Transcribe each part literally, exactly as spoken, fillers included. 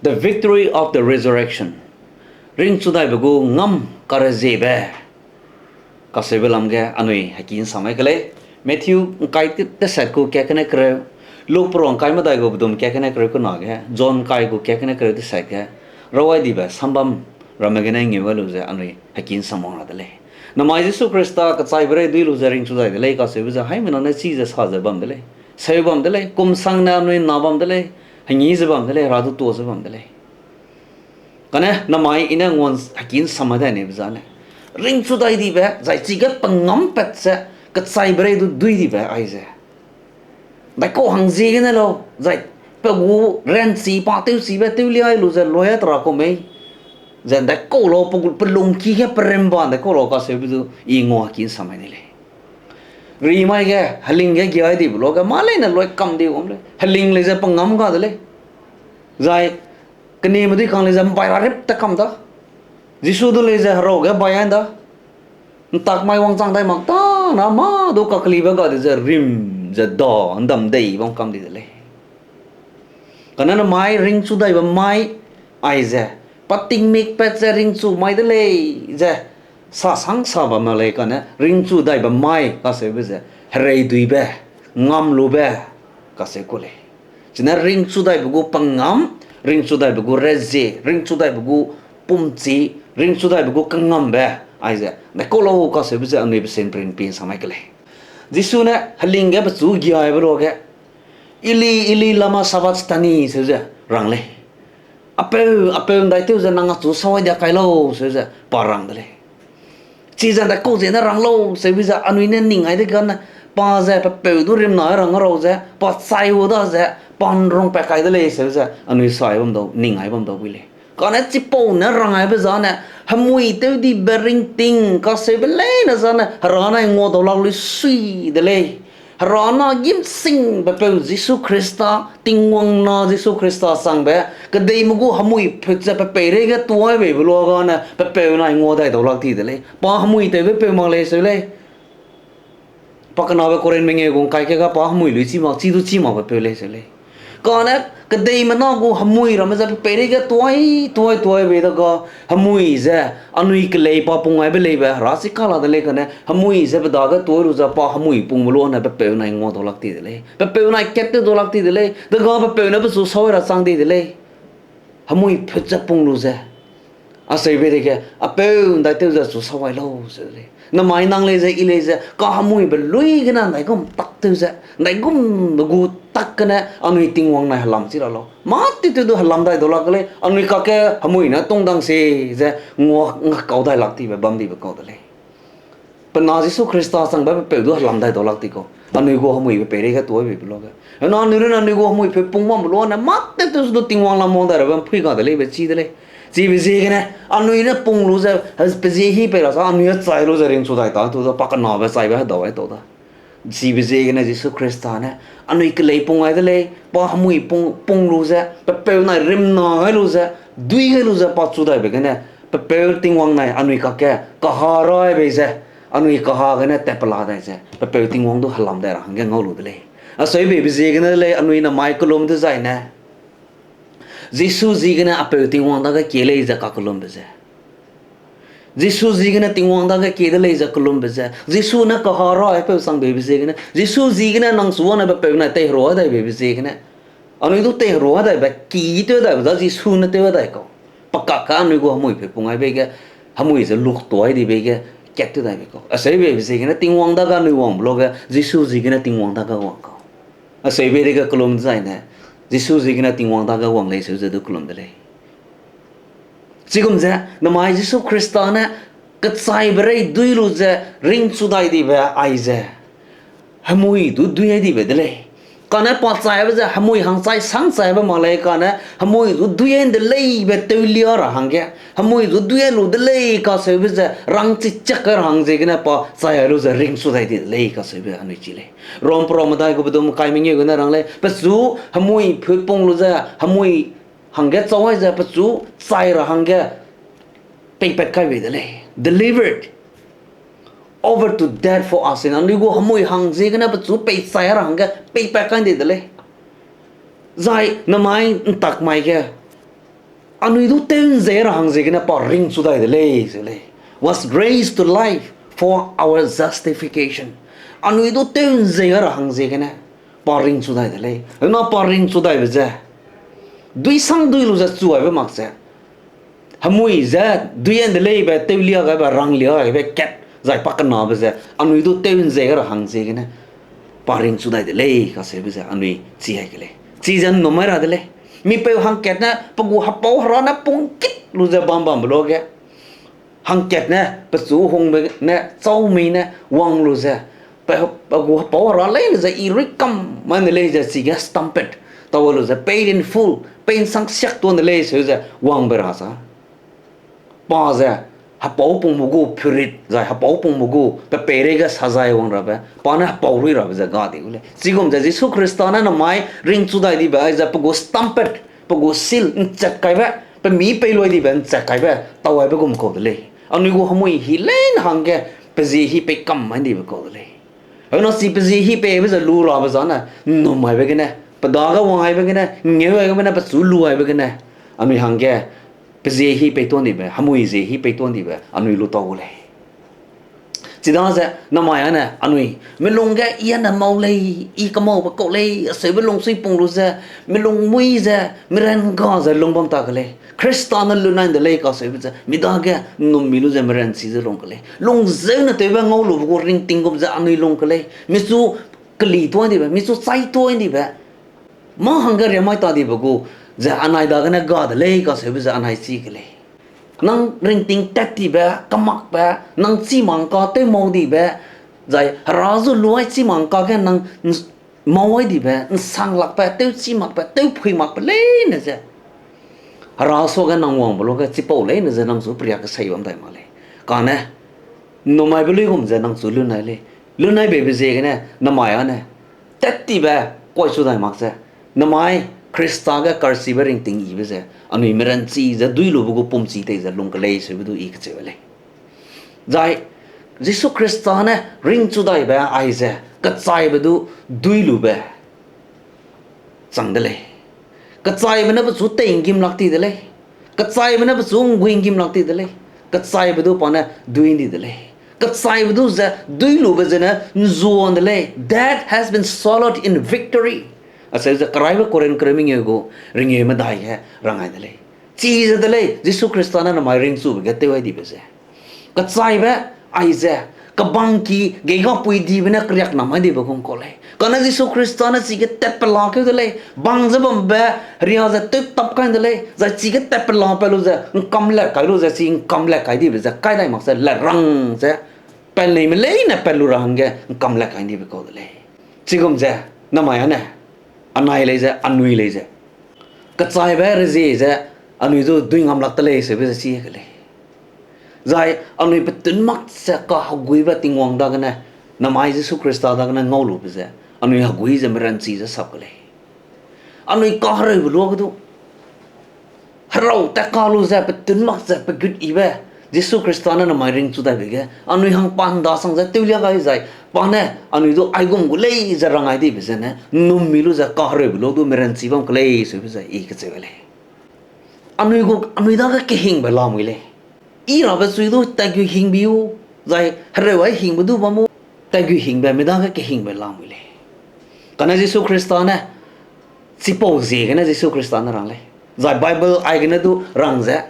The victory of the resurrection. Ringchudaibe gu ngam kareziebe. Kaseube lam ge anui heki nsam mai ke lei. Matthew ngkai te-, teset gu kat kene kereu, Luke peruang ngkai medai gu bedum kat kene kereu kena ge, John ngkai gu kat kene kereu teset ge, rawai dibe sambam ramme gene ngeu gai lu ze anui heki nsam wang ra de lei. Namai Jisu Khrista kechaibe rei dui lu ze ringchudai de lei kaseube ze haimena ne chi ze sa ze bam de lei. Seu bam de lei, kum sang ne anui na bam de lei, hengi ze bam de lei, hera du tuâ ze bam de lei. Kane namai i ne nguan heki nsam mai dai nebe zane, ringchudai dibe, zai chige pengam pat ze, kechaibe rei du dui dibe aize. Ndaikau hang ziegene lau, zai pe gu ranchi pa tewchibe tewliai lu ze loia tera kau mei. Ze ndaikau lau, pe gu, pe lungki ge peremba ndaikau lau kaseube du i ngua heki nsam mai ni lei. Rimai ge, heling ge giai dibe luage, mâ leine loi kam di gum lei. Heling lei ze pengam ga de lei. Zai, kenime dui kang lei ze mbai ra rip te kam da. Jisu du lei ze herau ge bai ai da. Ntak mai wangchang dai mak ta na mâ du kakelibe ga di ze rim ze da, ndam dei bam kam di de lei. Kane namai ringchudaibe mai aize, pa tingmik pat ze ringchu mai de lei ze, sa sang sa bam ma lei kane ringchudaibe mai kaseube ze, herei duibe, ngam lube, kaseu ku lei. Chine ringchudaibe gu pengam, ringchudaibe gu rezie, ringchudaibe gu pumchi, ringchudaibe gu kengambe, aize, ndaikau lau kaseube ze anui pesin prin pin sa mai ke lei. Jisu ne heling ge pechu giaibe luage, Eli, Eli, lama sabachthani, seu ze rang lei. Apeu, apeu ndaitew ze nang achu sawai dia kai lau, seu ze pa rang de lei. Chize ndaikau ziene rang lau, seube ze anui ne ning ai de gane, pa ze pe peu du rimna rang rau ze, pa chai u da ze, pa nrung pat kai de lei, seu ze anui sai bam dau, ning ai bam dau bui lei. Kane chipau ne rang aibe zane, hemui tew dibe ringting kaseube leine zane, hera nai ngua dau lak lui sui de lei. Hera na gîmsingbe peu Jisu Khrista, Tingwang na Jisu Khrista sangbe, kedeime gu hemui phut ze pe peireige tuai beibe luagane, pe peu nai ngua dai dau lak ti de lei. Pa hemui tewbe peu mak lei seu lei. Pa kenabe Korinthme ngeu gu ngkai ke ga pa hemui lui chî mak, chî du chî makbe peu lei seu lei. Kane kedeime na gu hemui ramme ze pe peireige tuai, tuai, tuai bei da ga hemui ze anui kelei pa pung aibe leibe, hera chi kala de lei kane, hemui ze pe dage tuai lu ze pa hemui pungbe luane pe peu nai ngua dau lak ti de lei. Pe peu nai kat tew dau lak ti de lei. Dega pe peu ne pechu sawai ra chang di de lei. Hemui phut ze pung lu ze. Aseube dege, apeu ndaitew ze chu sawai lau, seu de lei. Namai nang lei ze, i lei ze, kahemuibe lui gene ndaigum tak tew ze, ndaigumbe gu tak gene, anui Tingwang nai helam chi ra lau. Mâ ti tew du helam dai dau lak de lei, anui kakge hemui ne tungdang se ze, ngua ngakau dai lak tibe bam dibe kau de lei. Pe na Jisu Khrista changbe pe peu du helam dai dau lak ti kau. Anui gu hemui pe peireige tuai beibe luage. Hena anui runne anui gu hemui peu pung bambe luane, mâ tew tew du Tingwang lam wang dai rabe mpui ga de leibe chi de lei. Chibe ziegene, anui ne pung lu ze, pe zie hi pei ra sa, anui chai lu ze ringchu dai ta tu da, pa kenabe chaibe hedau ai tau da. Chibe ziegene Jisu Khrista ne, anui kelei pung ai de lei, pa hemui pung, pung lu ze, pe peu nai rimna gai lu ze, dui gai lu ze, pa chu daibe gene, pe peu Tingwang nai anui kakge, kaha rai bei ze, anui kaha gene tat pela dai ze, pe peu Tingwang du helam dai ra hangge ngau lu de lei. Aseubeibe ziegene de lei, anui namai kelum dezaine. Jisu ziegene apeu Tingwang dage kie lei ze kakellumbe ze. Jisu ziegene Tingwang dage kie de lei ze kellumbe ze. Jisu ne kaha raipeu chang beibe ziegene. Jisu ziegene nang suane pe peu ne teiherua dai beibe ziegene. Anui du teiherua daibe ki tew daibe da Jisu ne tew dai kau. Pakak ka anui gu hemui peu pung ai bei ge, hemui ze luk tuai di bei ge, kat tew dai bei kau. Aseubeibe ziegene Tingwang dage anui wangbe luage, Jisu ziegene Tingwang dage wang kau. Aseube dege kellum dezaine, Jisu ziegene Tingwang dage wang lei seu ze du kellum de lei. Chigum ze, namai Jisu Khrista ne kechaibe rei dui lu ze ringchu dai dibe aize, hemui du dui ai dibe de lei. Kane pa chaibe ze hemui hang chai sang chaibe mak lei kane, hemui du dui ai de leibe tewlia ra hangge, hemui du dui ai lu de lei kaseube ze rangchi chak ra hang ziegene pa chai ai lu ze ringchu dai di de lei kaseube anui chi lei. Rom peram medai gu bedum kai mengeu gene rang lei, pechu hemui phut pung lu ze, hemui hangge chau ai ze, pechu chai ra hangge peipat kai bei de lei. Delivered over to death for us. Anui gu hemui hang ziegene pechu peichai ra hangge peipat kai di de lei. Zai namai ntak mai ge, Anui du tew ’nzei ra hang ziegene pa ringchu dai de lei, ze lei. Was raised to life for our justification. Anui du tew ’nzei ra hang ziegene pa ringchu dai de lei. Hena pa ringchu daibe ze, duisang dui lu ze chu aibe mak ze, hemui ze dui ’nde leibe, tewlia gaibe, ranglia gaibe kat, zai pa kenabe ze, anui du tew ’nzei ra hang ziegene pa ringchu dai de lei, kaseube ze anui chi ai ke lei. Chize ’nnum mai ra de lei. Mipeu hangkat ne pe gu hepau hera ne pungkit lu ze bam bambe luage, hangkat ne pechu hungbe ne chau mei ne wang lu ze, pe, pe gu hepau hera leine ze i rui kam mai ne lei ze chige stampede tau lu ze paid in full, pei ’nsang siak tuâ ne lei seu ze wangbe ra za. Pa ze hepau pungme gu phurit, zai hepau pungme gu pe peireige sazai wang rabe, pa ne hepau rui rabe ze ga di gu lei. Chigum ze Jisu Khrista ne namai ringchu dai dibe aize pe gu stampede, pe gu seal ’nchat kaibe, pe mî pei lui dibe ’nchat kaibe tau aibe gum kau de lei. Anui gu hemui hi leine hangge pe zie hi pei kam mai dibe kau de lei. Hena chi pe zie hi peibe ze lu rabe zane, ’nnum aibe gene, pe dage wang aibe gene, ngeu aibe gene, pechu lu aibe gene, anui hangge pe zie hi pei tuâ ’ndibe, hemui zie hi pei tuâ ’ndibe anui lu tau gu lei. Chidaze namai âne anui, milung ge i âne mau lei, i kemaube kau lei, aseube lungsui pung lu ze, milung mui ze, miran ga ze lung bam ta ke lei. Khrista ne lunai ’nde lei kaseube ze, mi dage ’nnum mi lu ze miranchi ze lung ke lei. Lungzeune tewbe ngau lube gu ringting gum ze anui lung ke lei. Michu keli tuâ ’ndibe, michu chai tuâ ’ndibe, mâ hangge riamai ta dibe gu ze anai dagene ga de lei kaseube ze anai chi ke lei. Nang ringting tat tibe, kemakbe, nang chî mangka tew mau dibe, zai hera zu luai chî mangka ge nang n-, mau ai dibe, ’nsang lakbe, tewchî makbe, tewphui makbe leine ze, hera suage nang wangbe luage chipau leine ze nang chu peria kesei bam dai mak lei. Kane, ’nnum aibe luigum ze nang chu lunai lei. Lunai beibe ziegene namai âne tat tibe kuai chu dai mak ze, namai Khrista ge karchibe ringting yibe ze, anui miranchi ze dui lube gu pumchi tei ze lung ke lei seube du i kecheu lei. Zai Jisu Khrista ne ringchu daibe aize, kechaibe du dui lube chang de lei. Kechaibe ne pechu tei ’nggim lak ti de lei. Kechaibe ne pechu ’nggui ’nggim lak ti de lei. Kechaibe du pa ne dui ’ndi de lei. Kechaibe du ze dui lube zene ’nzuan de lei. Death has been swallowed in victory. Acheu ze Keraibe Korinth kereu mengeu gu rengeu medai ge rang ai de lei. Chize de lei, Jisu Khrista ne namai ringchube ge tew ai dibe ze, kechaibe aize, kebangki geigapui dibe ne keriak nam ai dibe gum kau lei. Kane Jisu Khrista ne chige tatpe lakeu de lei, bang ze bambe, ria ze tew tap kai de lei, zai chige tatpe lapat lu ze ’ngkam lat kai lu ze, chi ’ngkam lat kai dibe ze kai dai mak ze lerang ze, pat leime leine pat lu ra hangge ’ngkam lat kai dibe kau de lei. Chigum ze, namai âne, anai lei ze, anui lei ze, kechaibe rezie ze, anui du dui ngam lak de lei seube ze chi ke lei. Zai anui petun mak ze kaheguibe Tingwang dagene, namai Jisu Khrista dagene ngau lube ze, anui hegui ze miranchi ze sap ke lei. Anui kahereube luage du, herau tat ka lu ze petun mak ze pegut yibe, Jisu Khrista ne namai ringchu daibe ge anui hang pa ’nda sang ze tewlia gai zai, pa ne anui du aigum gu lei ze rang ai dibe zene, ’nnum mi lu ze kahereube luage du miranchi bam ke lei seube ze i kecheu lei. Anui gu, anui dage kehingbe lamui lei. I rabe chui du tatgu hingbe u, zai hereu ai hingbe du bam u, tatgu hingbe mi dage kehingbe lamui lei. Kane Jisu Khrista ne, chipau ziegene Jisu Khrista ne rang lei. Zai Bible aigene du rang ze,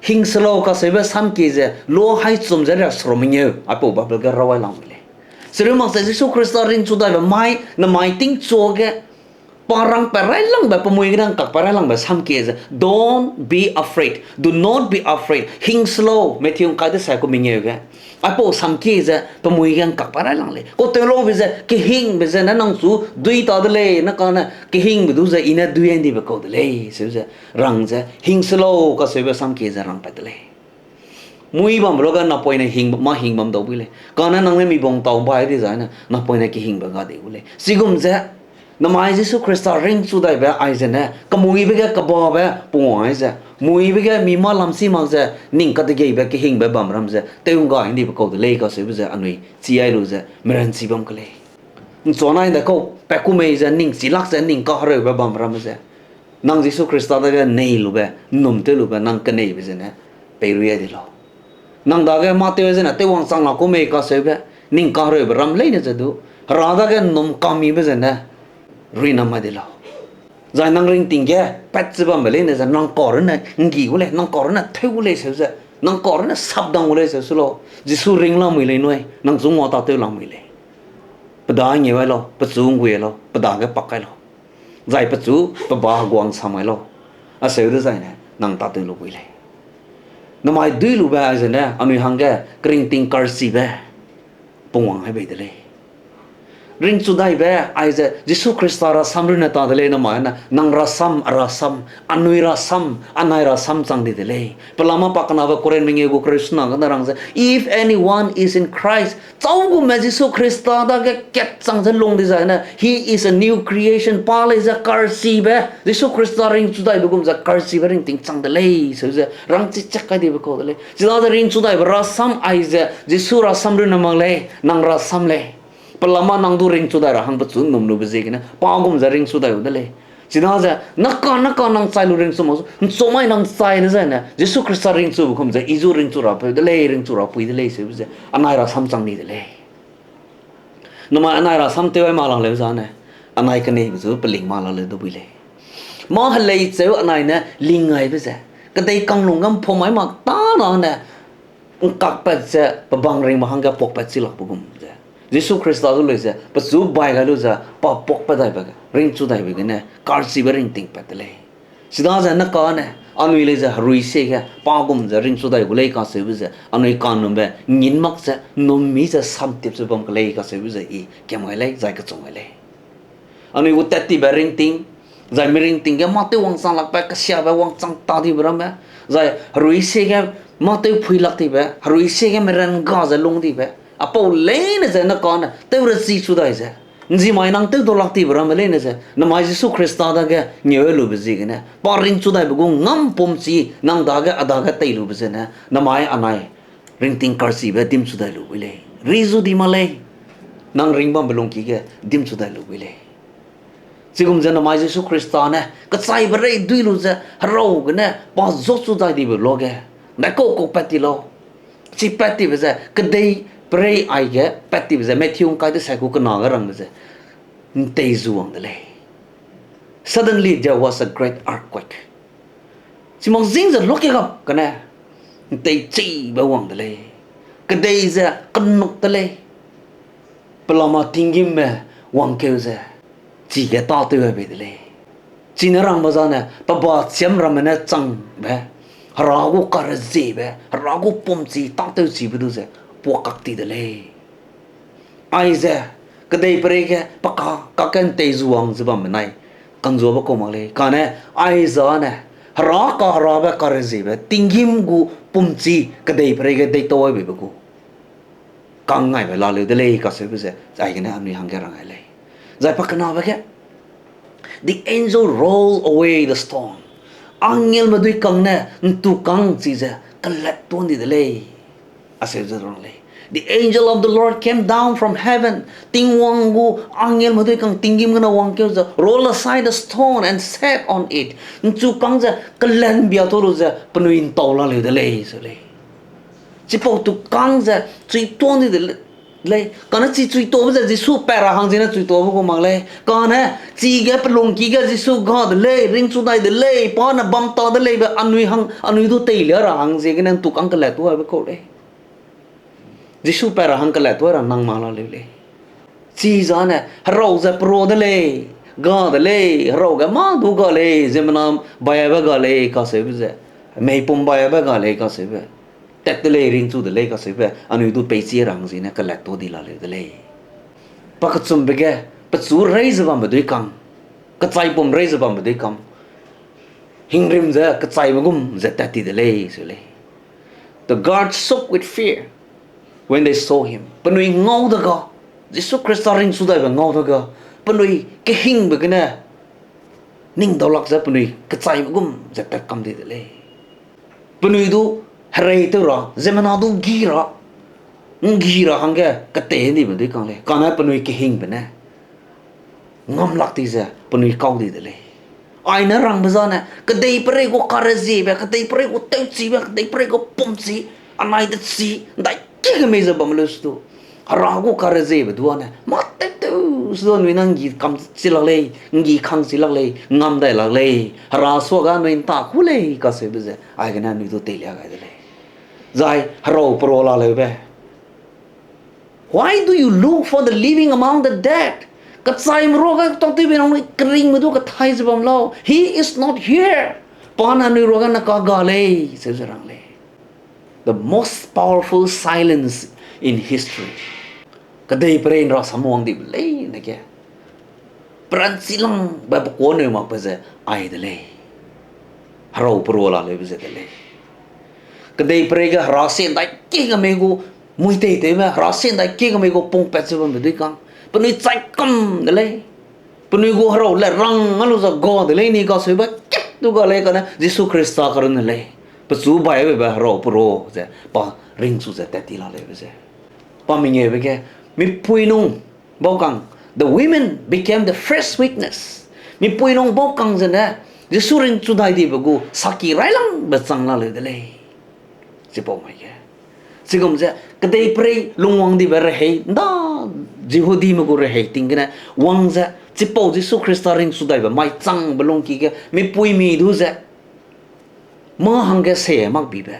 hing se lau kaseube samkie ze, lo hai chum ze riak seruk mengeu, aipau Bible ge rawai lamui lei. Seruk mak ze Jisu Khrista ringchu daibe mai, namai tingchuage, pa rangpat railangbe, pemui gene ’ngkakpat railangbe samkie ze, Don't be afraid, do not be afraid, hing se lau, Matthew ’ngkai de sai ku mengeu ge. Aipau samkie ze pemui ge ’ngkakpat railang lei. Kau tew laube ze, kehingbe zene nang chu dui ta de lei, ne kane kehingbe du ze i ne dui ’ndibe kau de lei, seu ze rang ze, hing se lau kaseube samkie ze rangpat de lei. Mui bambe luage napoine hing, mâ hing bam dau bui lei. Kane nang ne mi bung tau bai di zai ne, napoine kehingbe ga di gu lei. Chigum ze, namai Jisu Khrista ringchu daibe aize ne, kemuibe ge kebabe pungwang ai ze, muibe ge mi mâ lam si mak ze, ning kadegeibe kehingbe bam ram ze, tew ’ngga ’ndibe kau de lei kaseube ze anui chi ai lu ze, meranchi bam ke lei. ’Nchuanai de kau, pa ku mei ze, ning chilak ze, ning kahereube bam ram ze, Nang Jisu Khrista dage nei lube, ’nnum tew lube, nang keneibe zene peirui ai di lau. Nang dage mâ tew zene tewwang chang la ku mei kaseube, ning kahereube ram leine ze du, Hera dage ’nnum kamibe zene ruinam mai di lau. Zai nang ringting ge pat ze bambe leine ze nang kaurunne ’nggi gu lei, nang kaurunne tew gu lei seu ze, nang kaurunne sapdang gu lei seu su lau. Jisu ring lamui lei nui, nang chu ngua tâtew lamui lei. Pe da ngeu ai lau, pechu ’nggui ai lau, pe dage pak kai lau. Zai pechu pe ba heguang sam ai lau. Aseu dezaine nang tâtew lu bui lei. Namai dui lube aizene anui hangge keringting karchibe pungwang ai bei de lei. Ringchu daibe aize Jisu Khrista rasam runne ta de lei, namai ne nang rasam, a rasam, anui rasam, anai rasam chang di de lei. Pelama pakenabe Korinth mengeu gu kereu sena gene rang ze, If anyone is in Christ, châugume Jisu Khrista dage kat chang ze lung di zai ne, he is a new creation, pa lei ze karchibe, Jisu Khrista ringchu daibe gum ze karchibe ringting chang de lei, seu ze rangchi chak kai dibe kau de lei. Chidaze ringchu daibe rasam aize Jisu rasam runne mak lei, nang rasam lei. Pelama nang du ringchu dai ra hang pechu ’nnum lube ziegene pa gum ze ringchu dai u de lei. Chidaze naka naka nang chai lu ringchu mak zu, ’nchu mai nang chai de zai ne Jisu Khrista ringchube gum ze i zu ringchu rapeu de lei, ringchu rapui de lei, seube ze anai rasam chang ni de lei. Namai anai rasam tew ai mak la leu zane, anai keneibe zu peling mak la leu du bui lei. Mâ helei cheu anai ne ling aibe ze, kedei kanglung ge ’mpum ai mak tâ na ne, ’ngkakpat ze pebang ringbe hangge puakpat chi lakbe gum ze, Jisu Khrista zu lei ze pechu bai gai lu ze pa puakpat daibe ge, ringchu daibe gene karchibe ringting pat de lei. Chidaze ne kane, anui lei ze herui sie ge pa gum ze ringchu dai gu lei kaseube ze anui kanumbe ngin mak ze, ’nnum mi ze samtip ze bam ke lei kaseube ze i kiam gai lei, zai kechung gai lei. Anui gu tat tibe ringting, zai miringting ge mâ tew wangchang lakbe, kesiabe wangchang ta dibe ramme, zai herui sie ge mâ tew phui lak dibe, herui sie ge miran ga ze lung dibe, apau leine ze ne kane tew rechi chu dai ze, ’nzimai nang tew dau lak dibe ramme leine ze, namai Jisu Khrista dage ngeu lube ziegene, pa ringchu daibe gu ngam pum chi nang dage a dage tei lube zene, namai anai ringting karchibe dimchu dai lu bui lei. Ri zu di mak lei. Nang ring bambe lungki ge dimchu dai lu bui lei. Chigum ze namai Jisu Khrista ne kechaibe rei dui lu ze herau gene pa zuachu dai dibe luage, ndaikau kau pat ti lau. Chi pat tibe ze kedei perei aige pat tibe ze Matthew ’ngkai desai gu kena ge rangbe ze, ’ntei zu wang de lei. Suddenly there was a great earthquake. Chi mak zing ze luakegap kane, ’ntei chibe wang de lei. Kedei ze kenuk de lei. Pelama tinggîmme wangkeu ze, chige tâtew ai bei de lei. Chine rangbe zane pe ba chiam ramme ne changbe, Hera gu kareziebe, Hera gu pumchi tâtewchibe du ze puakak ti de lei. Aize, kedei perei ge pe ka, kakge ’ntei zu wang ze bam benai, kangzuabe kau mak lei. Kane, aizane, Hera ka, Herabe kareziebe, tinggîm gu pumchi kedei perei ge deitau ai beibe gu kang ngaibe laleu de lei kaseube ze, aigene anui hangge rang ai lei. Zai pakenabe ge, the angel rolled away the stone. Angelme dui kang ne ’ntu kang chize kelat tuan di de lei. Aseu ze rang lei. The angel of the Lord came down from heaven. Tingwang gu angelme dui kang tinggîm gene wangkeu ze, roll aside the stone and sat on it. ’Nchu kang ze kelat ’mbia tau lu ze penui ’ntau laleu de lei, ze lei. Chipau tu kang ze chui tuan di de le-, lei. Kane chi chui tuabe ze Jisu pat ra hang ziegene chui tuabe gu mak lei. Kane chige pe lungki ge Jisu ga de lei, ringchu dai de lei, pa ne bam ta de leibe anui hang, anui du teilia ra hang ziegene ’ntu kang kelat tuaibe kau lei. Jisu pat ra hang kelat tuai ra nang mak laleu lei. Chizane, herau ze perua de lei, ga de lei, herau ge mâ du ga lei, ziemmena baibe ga lei kaseube ze, meipum baibe ga lei kaseube, tat de lei, ringchu de lei kaseube, anui du peichi ra hang ziegene kelat tuâ di laleu de lei. Pakechumbe ge, pechu rei ze bambe dui kang, kechaipum rei ze bambe dui kang, hingrim ze kechaibe gum ze tat ti de lei, ze lei. The guards shook with fear when they saw him. Penui ngau de ga, Jisu Khrista ringchu daibe ngau de ga, penui kehingbe gene ning daulak ze penui kechaibe gum ze tat kam di de lei. Penui du hereitew ra, ziemmena du gi ra, ’nggi ra hangge ketei ndibe dui kang lei. Kane penui kehingbe ne ngam lak ti ze penui kau di de lei. Aine rangbe zane, kedeiperei gu kareziebe, kedeiperei gu tewchibe, kedeiperei gu pumchi, anai dechi, ’ndai ki ge mei ze bam leu sidu. Hera gu kareziebe du ane, mâ tew tew sidu anui na ’nggi kam chi lak lei, ’nggi kang chi lak lei, ngam dai lak lei, Hera suage anui ’nta ku lei kaseube ze, aigene anui du teilia gai de lei. Zai herau perua la leube. Why do you look for the living among the dead? Kechaime ruage tâtewbe nangnui keringme du kathai ze bam lau. He is not here. Pa ne anui ruage ne kaga lei, seu ze rang lei. The most powerful silence in history. Kedeiperei ’nrasam wang dibe leine ge peranchi langbe pekuaneu makbe ze ai de lei. Herau perua la leube ze de lei. Kedeiperei ge Hera sie ’ndai ki ge mei gu mui teitewme, Hera sie ’ndai ki ge mei gu pungpat ze bambe dui kang, penui chai kam de lei. Penui gu herau le rang a lu ze ga de lei ni kaseube kat du ga lei kane Jisu Khrista karunne lei. Pechu baibe be herau perua ze pa ringchu ze tat ti la leube ze. Pa mengeube ge, mipui nung baukang, the women became the first witness. Mipui nung baukang zene, Jisu ringchu dai dibe gu saki railangbe chang la leu de lei. Chipau mai ge. Chigum ze, kedeiperei lungwang dibe rehei, ’nda Jehudime gu rehei ting gene, wang ze, chipau Jisu Khrista ringchu daibe mai changbe lungki ge, mipuimi du ze, mâ hangge sei mak bibe.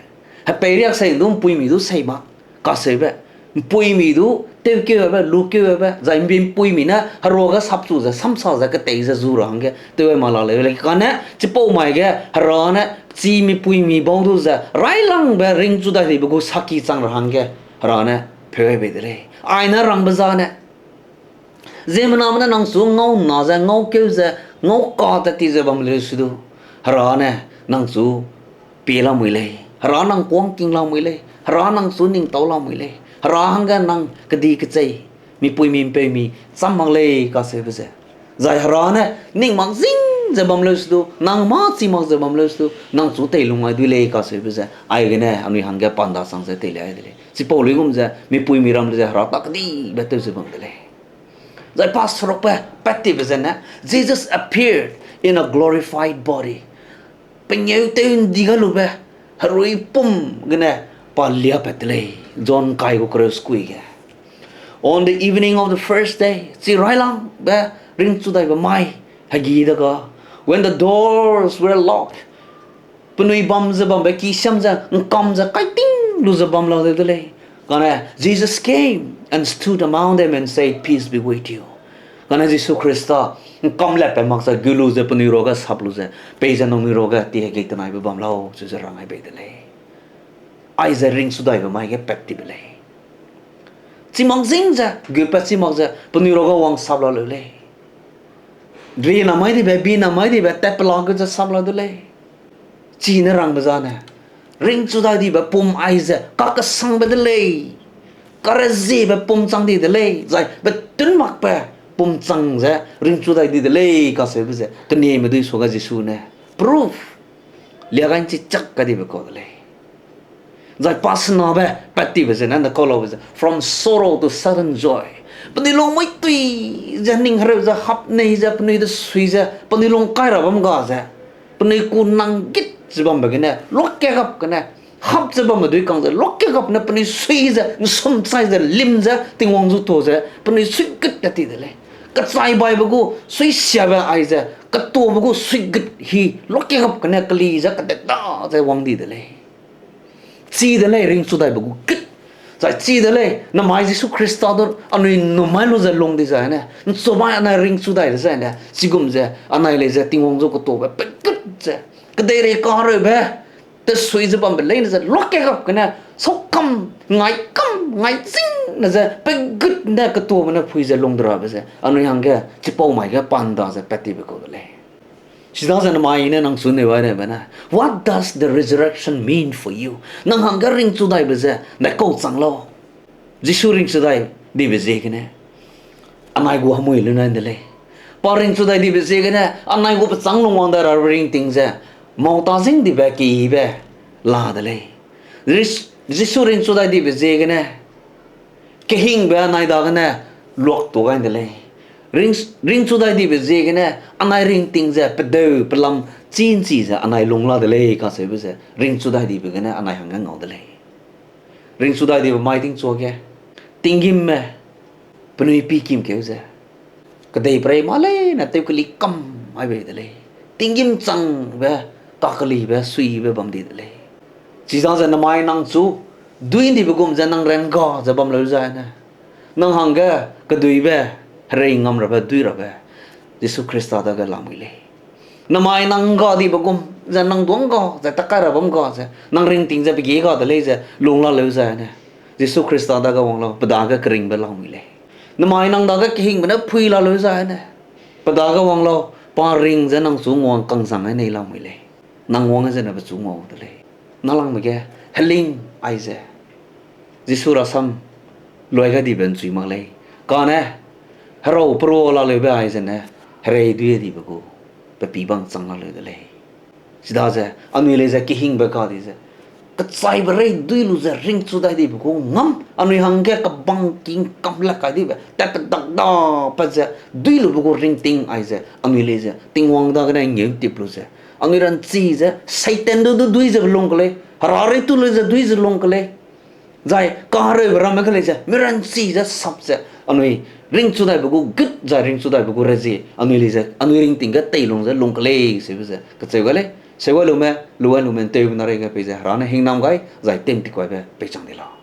Hepeiriak sei du ’mpuimi du sei mak, kaseube. ’Mpuimi du tewkeube, lukeube, zai ’mbi ’mpuimi ne heruage sapchu ze, samsa ze, ketei ze zu ra hangge, tew ai ma la leu lei kane, chipau mai ge, Hera ne, chi mipuimi bau du ze, railangbe ringchu dai dibe gu saki chang ra hangge, Hera ne, peu ai bei de lei. Aine rangbe zane, ziemmename ne nang chu ngau na ze, ngau keu ze, ngau ka tat ti ze bam leu sidu, Hera ne, nang chu pie lamui lei. Hera nang kuâ ’ngking lamui lei. Hera nang chu ningtau lamui lei. Hera hangge nang kedi kechei, mipuimi ’mpeumi cham mak lei kaseube ze. Zai Hera ne, ning mak zing ze bam leu sidu, nang mâ chi mak ze bam leu sidu, nang chu teilung ai dui lei kaseube ze. Aigene anui hangge pa ’nda chang ze teilia ai de lei. Chipau luigum ze, mipuimi ram le ze Hera ta kedibe tew ze bam de lei. Zai pa serukbe pat tibe zene, Jesus appeared in a glorified body. Pengeu tew ’ndi ga lube, herui pum gene pa liapat de lei, John kai gu kereu sekui ge. On the evening of the first day, chi railangbe ringchu daibe mai, hegi dega, when the doors were locked, penui bam ze bambe ki siam ze, ’ngkam ze, kaiting lu ze bam la de lei. Kane, Jesus came and stood among them and said, Peace be with you. Kane Jisu Khrista, ’ngkam lepe mak ze, gu lu ze penui ruage sap lu ze, peize nangnui ruage ti hegei tenaibe bam lau, chu ze rang ai bei de lei. Aize ringchu daibe mai ge pat tibe lei. Chi mak zing ze, gu pat chi mak ze, penui ruage wang sap la leu lei. Ri na mai dibe, bi na mai dibe, tat pela gu ze sap la de lei. Chine rangbe zane, ringchu dai dibe pum aize kakesangbe de lei, kareziebe pum chang di de lei, zai betun makbe pum chang ze ringchu dai di de lei kaseube ze, kenieme dui suage Jisu ne, proof, liagai ’nchi chak ka dibe kau de lei. Zai pa senabe pat tibe zene, ne kau laube ze, from sorrow to sudden joy. Penui lung muitui ze, ning hereu ze, hap nei ze, penui desui ze, penui lung kai ra bam ga ze, penui ku nang git ze bambe gene, luakagap gene, hap ze bambe dui kang ze, luakagap ne penui sui ze, ’nsum chai ze, lim ze, Tingwang zu tuâ ze, penui suigut tat ti de lei. Kechai baibe gu suisiabe aize, ketuabe gu suigut hi, luakagap gene keli ze, kedeta ze wang di de lei. Chi de lei, ringchu daibe gu gut. Zai chi de lei, namai Jisu Khrista du anui numai lu ze lung di zai ne, ’nchumai anai ringchu dai de zai ne, chigum ze, anai lei ze, Tingwang zu ketuabe, pegut ze, kedeirei kareube, tesui ze bambe leine ze, luakagap gene, saukam, ngaikam, ngaizing ne ze, pegut ne ketuabe ne phui ze lung de rabe ze, anui hangge, chipau mai ge panda ze pat tibe kau de lei. Chidaze namai ne nang chu neu ai rebe ne, what does the resurrection mean for you? Nang hangge ringchu daibe ze, ne kau chang lau. Jisu ringchu dai dibe ziegene, anai gu hemui lu nai de lei. Pa ringchu dai dibe ziegene, anai gu pechâng lungwang dai rabe ringting ze, mauta zing dibe kibe la de lei. Jis-, Jisu ringchu dai dibe ziegene, kehingbe anai dagene luaktuâ gai de lei. Ring, ringchu dai dibe ziegene, anai ringting ze pedeu pelam chî ’nchi ze anai lung la de lei kacheube ze, ringchu dai dibe gene anai hangge ngau de lei. Ringchu dai dibe mai tingchuage, tinggîmme penui pi kim keu ze, kedeiperei mâ leine tewkeli kam ai bei de lei. Tinggîm changbe, kakelibe, suibe bam di de lei. Chidaze namai nang chu dui ’ndibe gum ze nang rangga ze bam leu zaine, nang hangge keduibe, herei ngam rabe, dui rabe, Jisu Khrista dage lamui lei. Namai nang ’ngga dibe gum ze nang duâ ’ngga ze takai ra bam ga ze nang ringting ze pegie ga de lei ze lung la leu zaine, Jisu Khrista dage wang lau, pe dage keringbe lamui lei. Namai nang dage kehingbe ne phui la leu zaine, pe dage wang lau, pa ring ze nang chu nguang kangzang ai nei lamui lei. Nang wang zene pechu ngau de lei. Nalangme ge heling aize Jisu rasam luai gai dibe ’nchui mak lei. Kane herau perua la leube aizene, herei dui dibe gu pe pî bang chang la leu de lei. Chidaze anui lei ze kehingbe ga di ze, kechaibe rei dui lu ze ringchu dai dibe gu ngam, anui hangge kebang king kam la kai dibe, tat pedak da pat ze dui lube gu ringting aize anui lei ze Tingwang dagene ngeu tip lu ze, anui ranchi ze Satan du du dui ze lung ke lei, hera rei tu lei ze dui ze lung ke lei. Zai kahereube ramme ke lei ze, mi ranchi ze sap ze, anui ringchu daibe gu gut, zai ringchu daibe gu rezie, anui lei ze, anui ringting ge teilung ze lung ke lei, seube ze, kacheu gai lei, seu gai lume, lu gai lume, ’nteube na reige peize, hera ne hingnam gai, zai tew ’ntik gaibe peichang di lau.